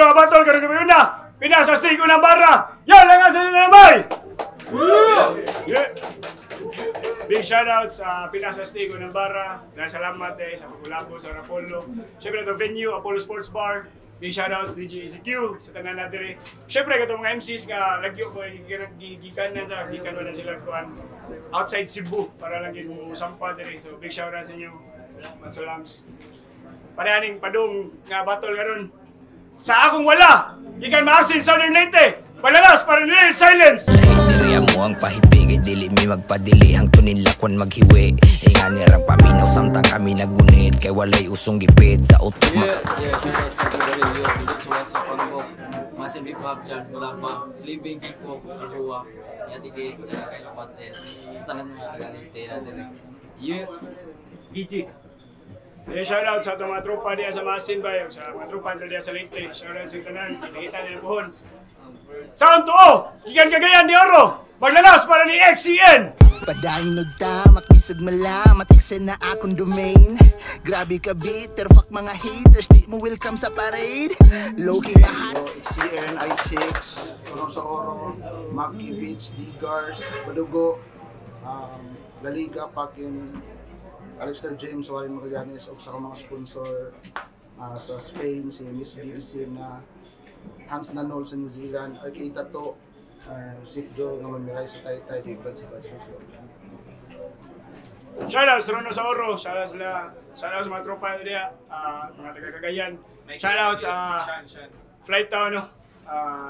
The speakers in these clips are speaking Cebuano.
Apollo nga battle karon gabi una. Pinas astig unang barra. Yo lang sa bay. Yeah. Big shoutout sa Pinas Astig unang barra. Dahil salamat eh sa pagkulabo sa Apollo. Siyempre itong venue, Apollo Sports Bar. Big shoutout sa DJ ECQ, sa tanan na diri. Siyempre katong mga MCs nga lagyo ko gikan na ta, gikan na sila kuan outside Cebu para lang gid mo sampa diri. So big shoutout sa inyo. Masalams. Parehaning padung nga battle karon. Sa akong wala, gikan Maasin, Southern Leyte. Palagas para ni Lil Silence. Diri mo ang pahipig ay dili mi magpadili hangtod nila kon maghiwi. Ingani rang paminaw samtang kami naggunit kay walay usong gipit sa utok. Yeah, shoutouts kay Daryl Yo, Dudut Suwaso, Panggo, Massive Hip Hop, Charles Bulapa, Sleeping Kiko, Azua, Yatike, Kayo Patel, sa tanan mga kagalite na diri. Yeah, GG. Eh, shoutout sa atong mga tropa diya sa Maasin ba, sa mga tropa diya sa Leyte. Shoutout sa tanan, kita nila buhon. Sound to gikan Cagayan de Oro. Maglalas para ni XCN. Padayon nagtamak, bisag malamat, Excel na akong domain. Grabe ka bitter, fuck mga haters, di mo welcome sa parade. Low-key nga hot. XCN, I6, Puno sa Oro, Maki Beach, Digars, Badugo, Laliga, Pakin, Alistair James, Warren Magallanes, ug sa akong mga sponsor sa Spain, si Miss BBC na Hans Nanol sa New Zealand, RK Tato, Sip Joe nga mamiray sa Taytay, Dave Buds, Buds, let's go. Shoutout sa Rono sa Oro, shoutout sila, shoutout sa mga tropa diya, mga taga Cagayan. Shoutout sa Flight Town, no?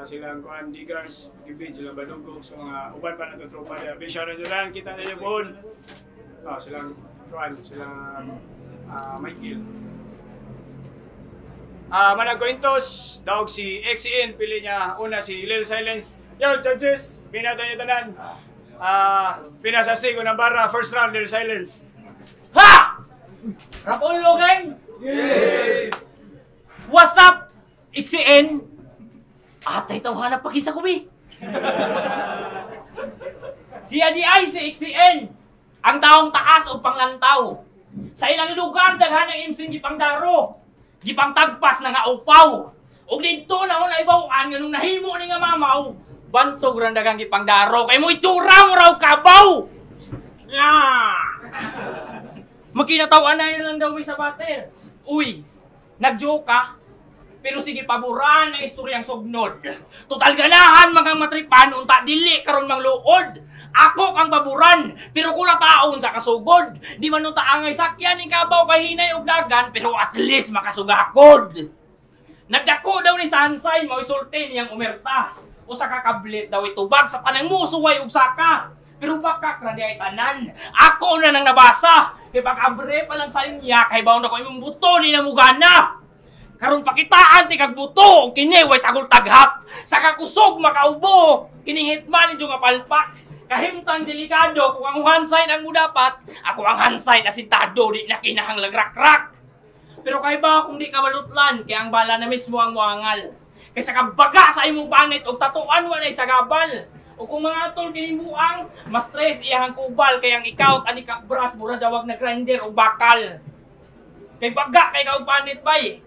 Silang kuan Digars, Gibid, silang Badugo, sa mga uban pa na tropa diya. Big shoutout sila, kita ninyo buhon. Silang kuan, silang Michael. Manag Cointos, daog si XCN, pili niya una si Lil Silence. Yo, judges, pinata niyo tanan. Pinas Astig unang barra, first round, Lil Silence. Ha! Rapolo gang! Yeah! What's up, XCN? Atay tawhana pakisa ko, bi! Siya di ay si XCN! Ang taong taas o panglantaw. Sa ilang lugar, daghan ang MC gipangdaro. Gipangtagpas na nga upaw. Ug didto na ako naibaw-an nga nung nahimo ni nga mamaw, bantog ra daghang gipangdaro. Kay mo itsura mo raw kabaw! Nga! Magkinataw-an na lang daw sa battle. Uy, nag-joke ka? Pero sige, paboran ang istoryang sugnod. Total ganahan mga matripan, unta dili karon mangluod. Ako kang paboran, pero kula taon sa kasugod. Di man unta angay sakyan ning kabaw kay hinay og dagan, pero at least makasugakod. Nagdako daw ni Sansay, mao'y sulti niyang umerta. Usa ka kablit daw itubag sa tanang musuway og saka. Pero bakak ra di ay tanan. Ako na nang nabasa. Kay pag-abre pa lang sa linya, kay baon ako imong buto ni namugana. Karon pakitaan ti kag buto, kini way sagol taghap. Sa kakusog makaubo, kining hitman ninyo nga palpak. Kahimtang delikado kung ang hand sign ang mudapat, ako ang hand sign asintado di na kinahanglang rakrak. Pero kay ba kung di ka balutlan, kay ang bala na mismo ang muangal. Kaysa kabaga sa imong panit og tatuan walay sagabal. O kung mga tol kining buang, mas stress iyang kubal kay ang ikaw ani ka brass mura jawag na grinder o bakal. Kay baga kay ka og panit bay.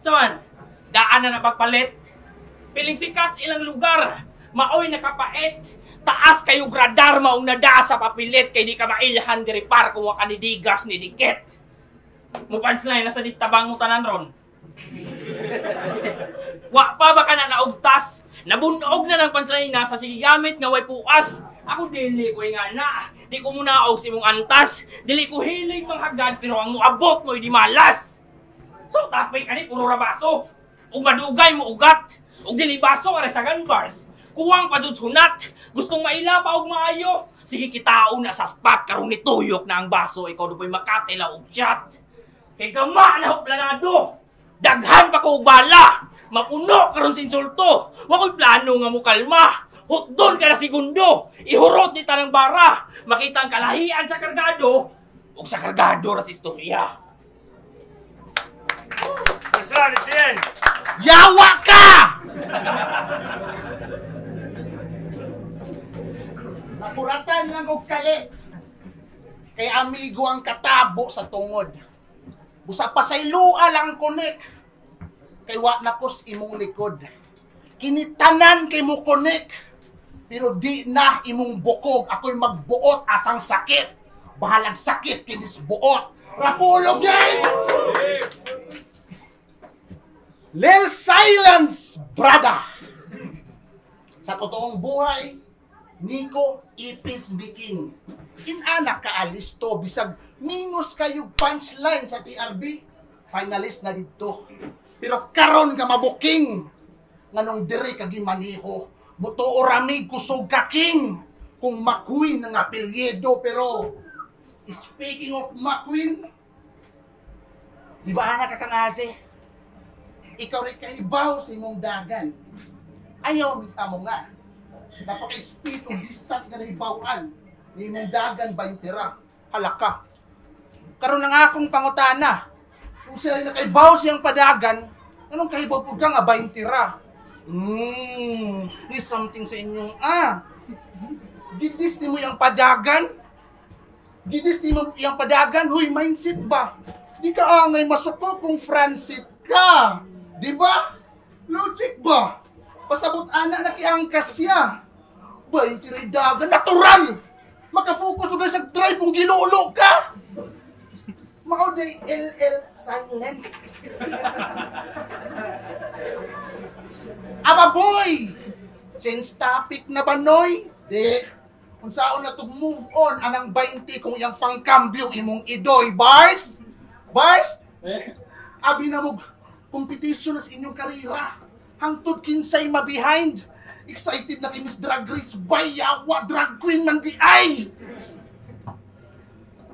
Saman, daan na napagpalit. Piling sikat sa ilang lugar, maoy nakapait. Taas kayo gradar maong nadaa sa papilit kay di ka mailhan diri par kung wa ka ni digas ni dikit. Mo punchline na sa ditabang mo tanan ron. Wa pa ba ka na naugtas? Nabunog na ng punchline na sa sige gamit nga way puas. Ako dili ko nga na. Di ko munaog sa imong antas. Dili ko hilig manghagad pero ang moabot mo di malas. So tapay kani puro ra baso. Ug madugay mo ugat. Ug dili baso aray sa gun bars. Kuwang pa jud sunat. Gustong maila pa og maayo. Sige kitaon na sa spot karon nituyok na ang baso ikaw dupoy makatila og chat. Kay gama na ho planado. Daghan pa ko og bala. Mapuno karon sa insulto. Wa koy plano nga mokalma. Hutdon ka na segundo. Ihurot ni tanang bara. Makita ang kalahian sa kargado ug sa kargado ra sa istorya. First round, XCN. Yawa ka! Nakuratan lang og kali. Kay amigo ang katabo sa tungod. Busa pa sa ilua lang kunik. Kay wa na kos imong likod. Kinitanan kay mo connect. Pero di na imong bukog. Ako'y magbuot asang sakit. Bahalag sakit kinis buot. Rapulo gang! Lil silence, brother! Sa totoong buhay, Nico Ipis Biking. Inana ka alisto, bisag minus kayo punchline sa TRB, finalist na dito. Pero karon ka mabuking, nganong diri ka gimaniho, mutuo ramig kusog ka king, kung McQueen ang apelyido, pero speaking of McQueen, di ba anak ka kangase? Ikaw rin kaibaw sa imong dagan. Ayaw mita mo nga. Napaka-speed o distance nga nahibawan. Ni imong dagan 20 ra. Halaka. Karon ang akong pangutana. Kung siya rin nakaibaw siyang padagan, anong kahibaw po ka nga 20 ra? Ni something sa inyong ah. Gidis ni mo yung padagan? Gidis ni mo yung padagan? Huy, mindset ba? Di ka angay masuko kung Francit ka. Di ba? Logic ba? Pasabot ana na kiangkas siya. 20 ray dagan, natural! Makafocus ka sa drive kung gilulo ka! Mao day LL silence. Aba boy! Change topic na ba noy? Di. Kung saan na to move on anang 20 kung iyang pangkambyo imong idoy. Bars? Bars? Eh, abi na mo competition na sa inyong karira. Hangtod kinsay ma-behind. Excited na kay Miss Drag Race. Bayawa, drag queen man di ay!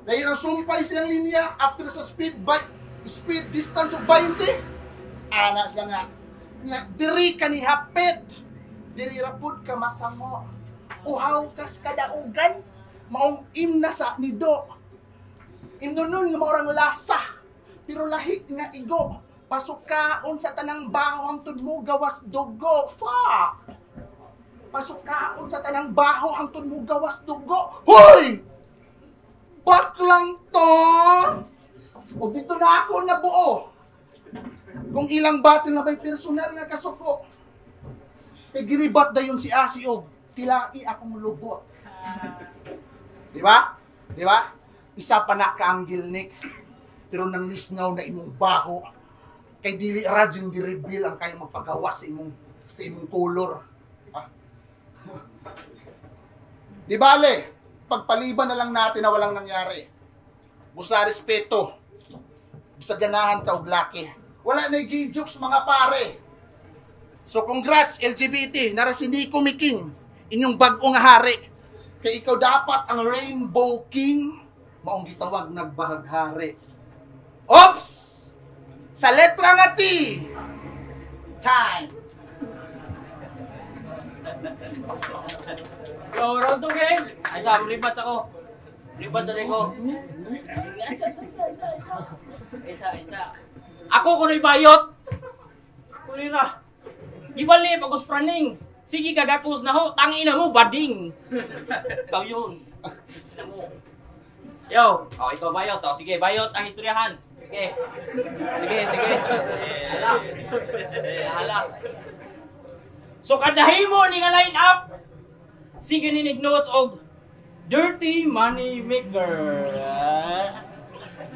Dahil ang sumpay siyang linya after sa speed by speed distance of 20. Ana siya nga. Nga, diri ka ni hapit. Diri rapod ka masango. Uhaw kas kadaugan. Maong imna sa nido. Imno nun nga maurang lasa. Pero lahik nga igo. Pasukaon sa tanang baho hangtod mo gawas dugo. Fuck! Pasukaon sa tanang baho hangtod mo gawas dugo. Hoy! Baklang to! O dito na ako nabuo. Kung ilang battle na ba'y personal nga kasuko. Kay giribat dayon si Asi og tilai akong lubot. Di ba? Di ba? Isa pa na kaanggil Nick. Pero nang lisngaw na imong baho. Kay dili ra jud di-reveal ang kaya magpagawa sa imong color. Ah. Di bale, pagpaliban na lang natin na walang nangyari. Busa respeto. Bisa ganahan ka og laki. Wala na jokes mga pare. So congrats LGBT, nara si Nico Miking, inyong bag-o nga hari. Kay ikaw dapat ang Rainbow King, maong gitawag nagbahaghari. Ops! Sa letra nga T, time. Yo, round 2 game. Ay, sa rematch ako. Rematch ako. Isa, isa, isa, isa. Isa, isa. Ako kuno'y bayot. Kulira. Gibali, pagos praning. Sige, kagapos na ho. Tangina mo, bading. Ikaw yun. Ina mo. Yo, oh, ikaw bayot. Oh, sige, bayot ang istoryahan. Sige. Sige, sige. Hala. Hala. So, kadahimo ni nga line up, sige ni notes og Dirty Money Maker.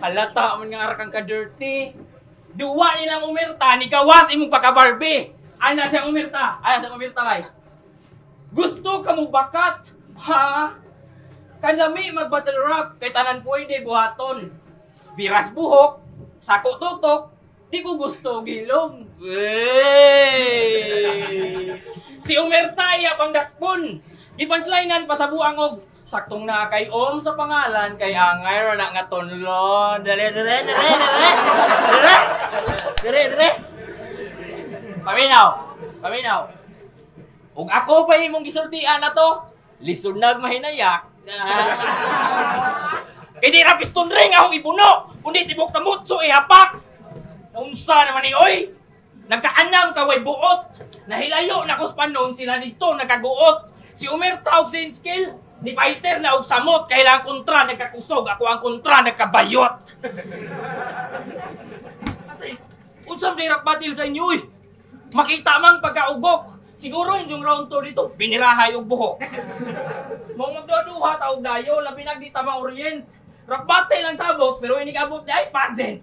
Halata man nga arakang ka dirty. Duwa nilang umirta ni gawas imong pagka-Barbie. Ana siyang umirta. Ana siyang umirta kay. Gusto ka mo bakat? Ha? Kanami mag-battle rap kay tanan pwede buhaton. Biras buhok, sako tutok, di ko gusto gilom. Wey! Si umirta iya pang dakpon. Gipanslainan pasabuang og saktong na kay Om sa pangalan kay angay ra na nga tonlon. Dali dali dali dali. Dali. Dali dali. Paminaw. Paminaw. Ug ako pa imong gisultian na to. Lisod nag mahinayak. Kay di ra piston ring akong ipuno. Kundi tibok tamutso ihapak. Naunsa naman ni oy. Nagkaanam ka way buot. Nahilayo na kus panon sila didto nagkaguot. Si Umerta og Sinskill ni fighter na og samot kailangan kontra nagkakusog, ako ang kontra nagkabayot. Atay, Unsam di rap battle sa inyo eh. Makita mang pagkaugok. Siguro inyong round 2 dito, binirahay og buhok. Mong magduha taog dayo, labi nag di tama orient. Rap battle lang sabot, pero inikabot ni ay pageant.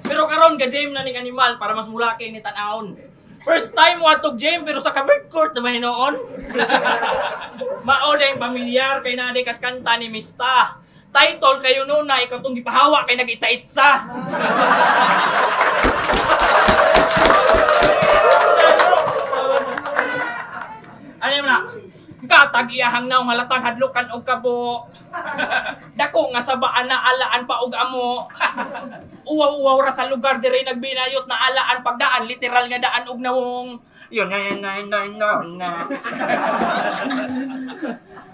Pero karon ka James na ning animal para mas mulaki ni tan-awon. First time watog James pero sa covered court na mahinoon. Mao dayong pamilyar kay naa kas kanta ni Mista. Title kayo nuna ikaw tong gipahawa kay nag-itsa-itsa. Ano na? Katagiyahang naong halatang hadlukan og kabo. Dako nga sabaan na alaan pa og amo. Uwaw-uwaw ra sa lugar dire nagbinayot na alaan pagdaan literal nga daan og nawong. Yun na na na na na.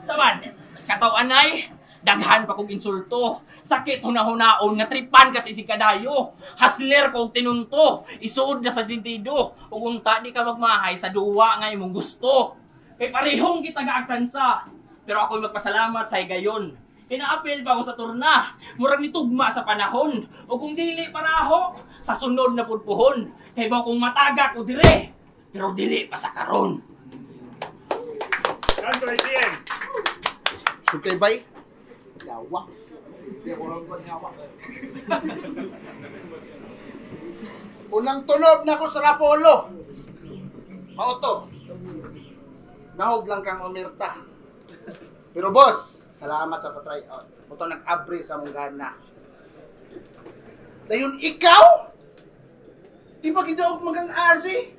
Saman, kataw-anay, daghan pa kog insulto. Sakit hunahunaon nga tripan kasi si kadayo. Hasler kog tinunto, isuod na sa sentido. Ug unta di ka magmahay sa duwa nga imong gusto. Kay parehong kita gaagtansa. Pero ako'y magpasalamat sa higayon. Kinaapil pa ako sa turna. Murag nitugma sa panahon. O kung dili paraho, sa sunod na pudpuhon. Kay ba kung matagak o dire, pero dili pa sa karon. Santo SCN. Sugkay bay? Yawa. Hindi ako round 1 yawa. Unang tunog na ako sa Rapolo. Mao to. Nahog lang kang umirta. Pero boss, salamat sa pa-try out. Ito nag-abre sa mong gana. Dayon ikaw? Di ba gidaog magang asi?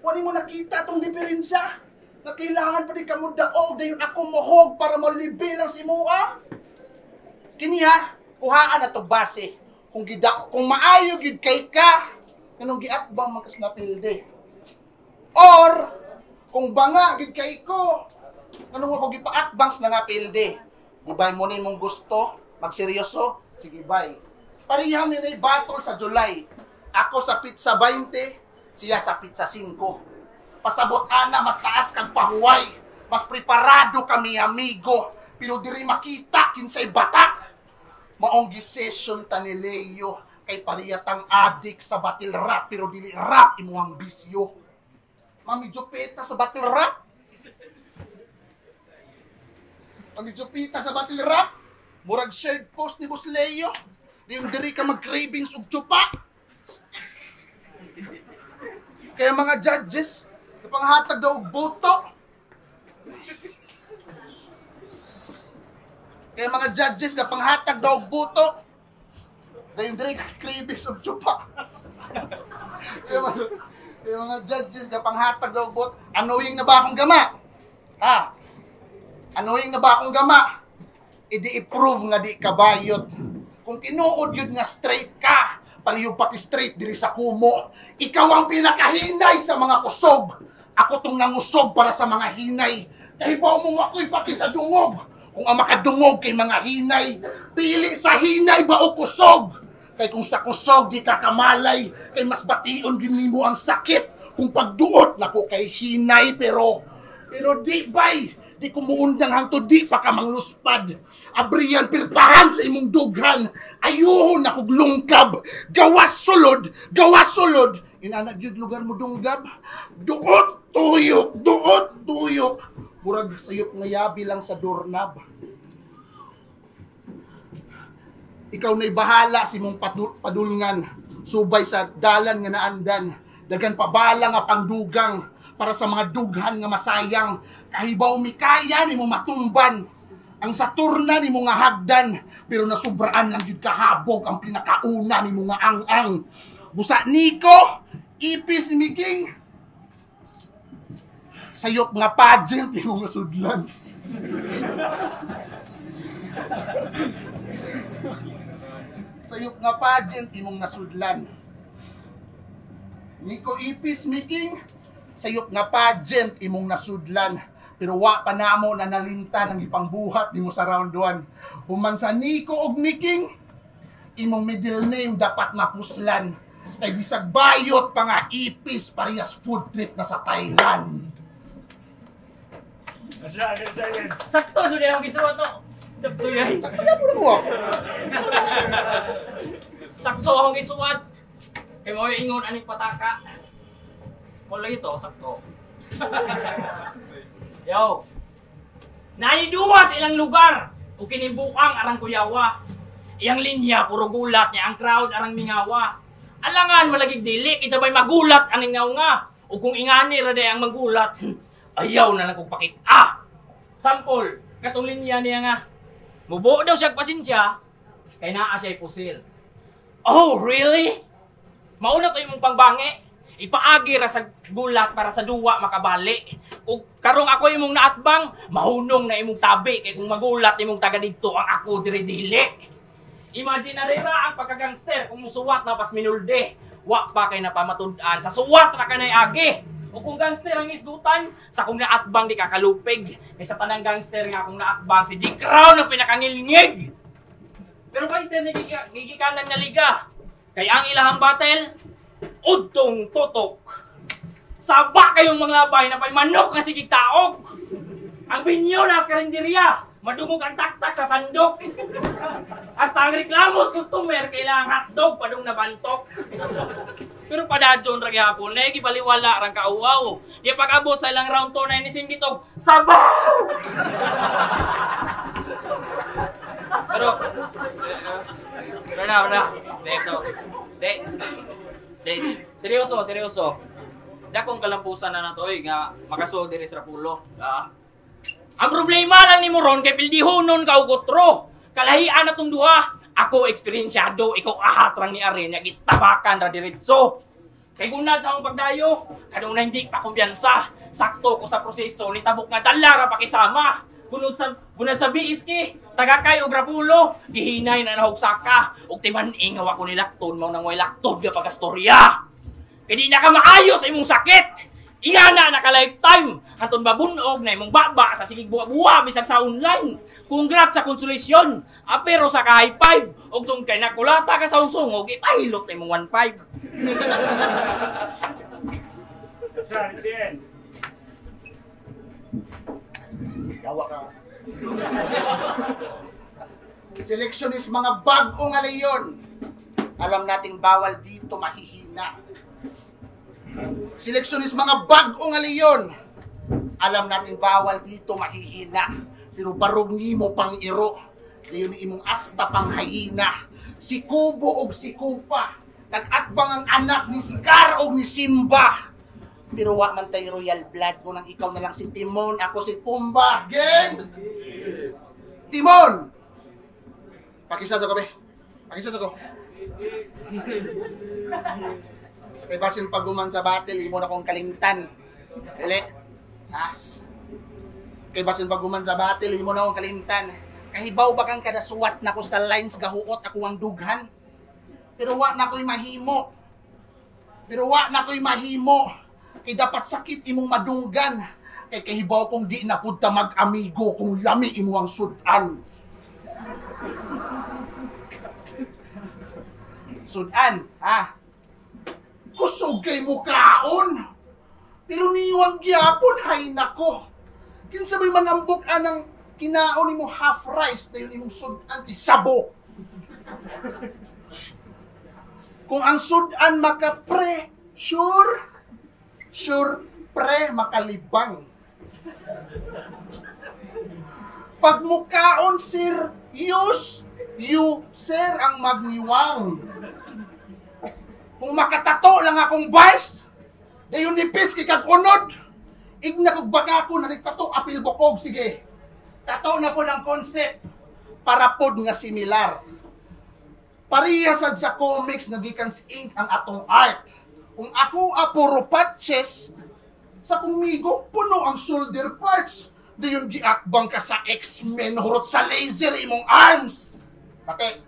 Wala mo nakita tong diferensya. Na kailangan pa di ka mo daog. Dayon ako mohog para malibi lang si mua. Kini ha, kuhaan na to base. Kung kung maayo gid kay ka, kanong giatbang man kas napilde. Or kung banga gid kay ko, anong ako gipaatbangs na nga pilde. Di ba mo ni mong gusto, magseryoso, sige bay. Pareha mi na battle sa July. Ako sa pizza 20, siya sa pizza 5. Pasabot ana, mas taas kag pahuway. Mas preparado kami amigo. Pero diri makita kinsay batak. Maong gisession ta ni Leo kay pariyatang adik sa battle rap pero dili rap imuhang bisyo. Mami Jupita sa battle rap. Mami Jupita sa battle rap. Murag shared post ni Boss Leo. Yung diri ka mag-cravings og tsupa. Kaya mga judges, ipanghatag daw og boto. Kaya mga judges, kapanghatag daw og boto. Dayon diri ka cravings og tsupa. Kaya mga judges, kapanghatag daw og boto. Annoying na ba akong gama? Ha? Annoying na ba akong gama? I-di-approve nga di kabayot. Kung tinuod yun nga straight ka, palihog paki straight diri sa kumo. Ikaw ang pinakahinay sa mga kusog. Ako tong nangusog para sa mga hinay. Kahibaw mo ako'y paki sa dungog. Kung ang makadungog kay mga hinay, pili sa hinay ba o kusog? Kay kung sa kusog di ka kamalay, kay mas bation gid nimo ang sakit. Kung pagduot nako kay hinay pero di bay. Di kumuundang hangtod di pa ka mangluspad. Abriyan pirtahan sa imong dughan. Ayuhon na kog lungkab. Gawas sulod, gawas sulod. Inana gyud lugar mo dunggab. Duot tuyok, duot tuyok. Murag sayop nga yabi lang sa doorknob. Ikaw na'y bahala sa imong padulngan. Subay sa dalan nga naandan. Dagan pabala nga pangdugang para sa mga dughan nga masayang. Kahibaw mikaya nimo matumban ang Saturna nimo nga hagdan, pero nasubraan lang gyud kahabog ang pinakauna nimo nga ang-ang. Busa niko, ipis miging sayop nga pageant imo nga sudlan. Sayop nga pageant imong nasudlan. Nico ipis miking sayop nga pageant imong nasudlan. Pero wa pa namo na nalinta ng ipangbuhat nimo sa round 1. Human sa Nico og Miking, imong middle name dapat mapuslan. Kay bisag bayot pa nga ipis parehas food trip na sa Thailand. Silence. Sakto doon akong gisuwa to. Sakto yan. Sakto yan po na buwak. Sakto akong gisuwat. Kay mo ingon aning pataka. Mo lagi to, sakto. Yo. Naaniduwa sa ilang lugar o kinimbuang arang kuyawa. Iyang linya puro gulat niya ang crowd arang mingawa. Alangan malagig dili kinsa may magulat aning nga. O kung ingani ra day ang magulat, ayaw na lang kong pakita. Sample, katong linya niya nga. Mubuo daw siya pasensya kay naa siya pusil. Oh, really? Mauna to imong pangbangi. Ipaagi ra sa gulat para sa duwa makabali. Ug karong ako imong naatbang, mahunong na imong tabi kay kung magulat imong taga didto ang ako diri dili. Imaginary ra ang pagkagangster kung musuwat na pas minulde. Wa pa kay napamatud-an sa suwat ra kanay agi. O kung gangster ang isgutan, sa kung naatbang di kakalupig. Kay sa tanang gangster nga akong naatbang si G Crown ang pinakangilngig. Pero fighter ni gigikanan nga liga. Kay ang ilahang battle udtong tutok. Saba kayong mga labay na pay manok nga sige taog. Ang binyo na sa karinderya, madungog ang taktak sa sandok. Hasta ang reklamo sa customer kailangan hotdog padung nabantok. Pero padadyon ra gihapon na gibaliwala rang kauwaw. Di pag-abot sa ilang round 2 na inisingit og sabaw. Pero na. Dito. De. Seryoso, seryoso. Dakong kalampusan na nato oy nga makasuod diri sa Rapulo. Ah. Ang problema lang nimo ron kay pildihonon ka og otro. Kalahian na tong duha. Ako eksperyensyado, ikaw ahat rang ni Arena gitabakan ra diretso. Kay gunad sa akong pagdayo, kanunay hindi pa kumpiyansa. Sakto ko sa proseso ni tabok nga dala ra pakisama. Gunod sa BSK, tagakay og Rapulo, gihinay na nahugsaka og timan-ing nga wa ko ni lakton mao nang way laktod nga pagkastorya. Kay di na ka maayo sa imong sakit. Ingana na ka lifetime. Anton babunog na imong baba sa sigig buwa-buwa bisag sa online. Congrats sa konsolasyon. Pero sa ka high five og tung kay nakulata ka sa usong og ipahilot na imong 1.5. Sir, CN. Yawa ka. Selectionist mga bag-o nga leyon. Alam nating bawal dito mahihina. Selectionist mga bag-o nga leyon. Alam nating bawal dito mahihina. Pero barog nimo pang iro. Dayon ni imong asta pang hayina. Si Kubo og si Kupa. Nag-atbang ang anak ni Scar og ni Simba. Pero wa man tay royal blood mo nang ikaw na lang si Timon, ako si Pumba. Gang! Timon! Pakisa sa ko, be. Pakisa sa ko. Kay basin paguman sa battle, imo na kong kalimtan. Dili. Ha? Kay basin paguman sa battle, imo na kong kalimtan. Kahibaw ba kang kada suwat na ko sa lines gahuot ako ang dughan? Pero wa na ko'y mahimo. Pero wa na ko'y mahimo. Kay dapat sakit imong madunggan. Kay kahibaw kong di na pud ta mag-amigo kung lami imo ang sudan. Sudan, ha? Kusog kay mukaon. Pero niwang gyapon, hay nako. Kinsa may manambok anang kinaon nimo half rice na yun imong sudan isabo. Kung ang sudan makapre, sure pre makalibang. Pag mukaon sir, use you sir ang magniwang. Kung makatato lang akong bars, dayon nipis kay kag unod. Igna kog baka ko na nagtato apil bukog, sige. Tato na pod ang concept para pod nga similar. Pareha sad sa comics nga gikan sa ink ang atong art. Kung ako puro patches, sa kong migo puno ang shoulder parts. Dayon giakbang ka sa X-Men hurot sa laser imong arms. Pati.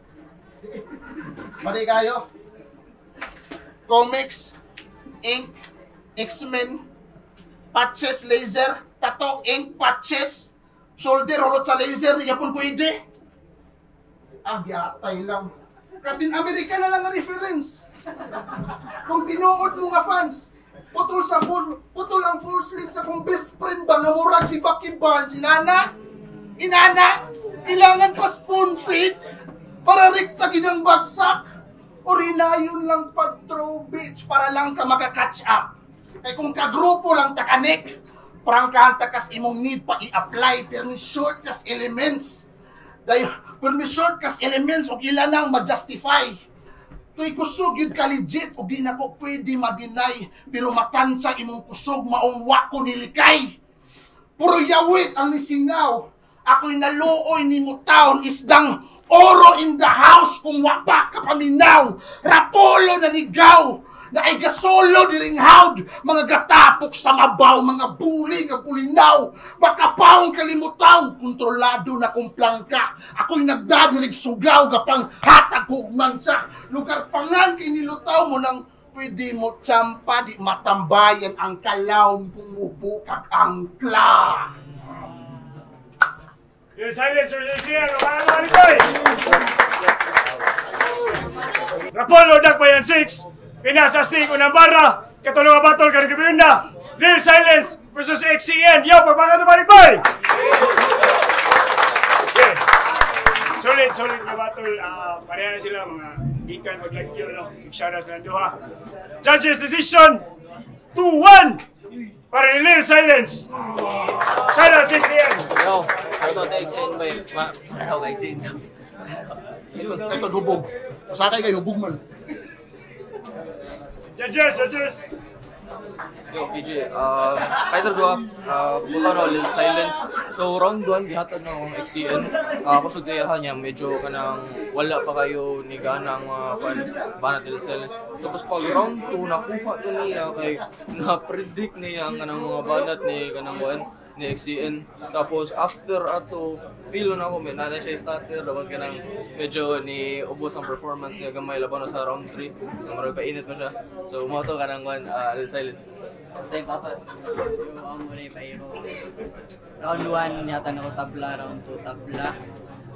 Pati kayo. Comics, ink, X-Men, patches, laser, tato, ink, patches, shoulder hurot sa laser, di yapon pwede. Ah, giatay lang. Captain America na lang ang reference. Kung tinuod mo nga fans, putol sa full, putol ang full sleeve sa kong best friend ba nga murag si Bucky Barnes, inana, inana, kailangan pa spoon feed para rekta gid ang bagsak. Orinayon lang pag-throw, bitch, para lang ka maka-catch up. Kay kung kagrupo lang takanik, prangkahan takas imong need pa i-apply permi short kas elements. Dahil permi short kas elements og ila nang ma-justify. Tuy kusog yun ka legit og di nako pwede ma-deny, pero matansa imong kusog maong wa ko nilikay. Puro yawit ang nisingaw. Ako'y naluoy ni mo taon isdang oro in the house kung wa pa kapaminaw. Rapolo na nigaw na ay gasolo diring hawd, mga gatapok sa mabaw, mga buli nga pulinaw, baka paong kalimutaw, kontrolado na kong plangka. Ako'y nagdadilig sugaw, gapang hatag hugman sa lugar pangan kinilutaw mo nang pwede mo tsampa, di matambayan ang kalawm kung mubo kag angkla. Your silence versus XCN. Mga boy! Rapolo Dakbayan 6. Pinas Astig unang barra. Katulong nga battle karong gabi na. Lil Silence versus XCN. Yo, pagpangat balik boy! Okay. Solid, solid nga battle. Pareha na sila mga gikan maglagyo, no? Big shoutouts na duha. Judges decision 2-1 para ni Lil Silence. Shoutout XCN. Yo, shoutout to XN bay. Ma, kay XN. Ito, hubog. Masakay kayo, hubog man. Judges, judges. Yo, PJ, fighter ko, buta no, Lil Silence. So, round 1, gihatag na akong XCN. Kusog kaya niya, medyo kanang wala pa kayo ni gana ang mga banat Lil Silence. Tapos pag round 2, nakuha to niya kay na-predict niya ang kanang mga banat ni kanang kuan ni XCN. Tapos after ato, feel na ako, may nana siya starter, dapat kanang medyo ni ubos ang performance niya gamay laban na sa round 3. Ang marag painit pa siya. So mo to kanang kuan, Lil Silence. Tay papa, yung amo na ipairo. Round 1 yata na ko tabla, round 2 tabla.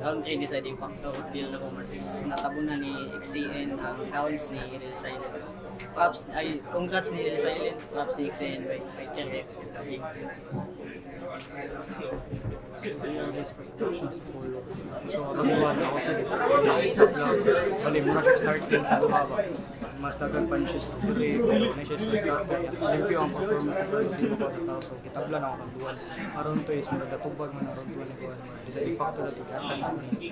Round 3 deciding factor, feel na ko mas natabunan ni XCN ang rounds ni Lil Silence. Props, ay, congrats ni Lil Silence, props ni XCN, by fighter. So, round 1 ako sa bali mura siya starting sa duha ba. Mas dagan punches diri pero na siya sa starter. Limpyo ang performance sa round 2 ko sa tao. So, kitabla na ako kang duwan. Aron to is mura gatubag man ang round 1 ko. Deciding factor na to gihatag ni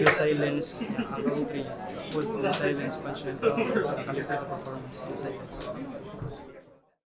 Lil Silence ang round 3 full to Silence punch na ito. Nakalimpyo sa performance Lil Silence.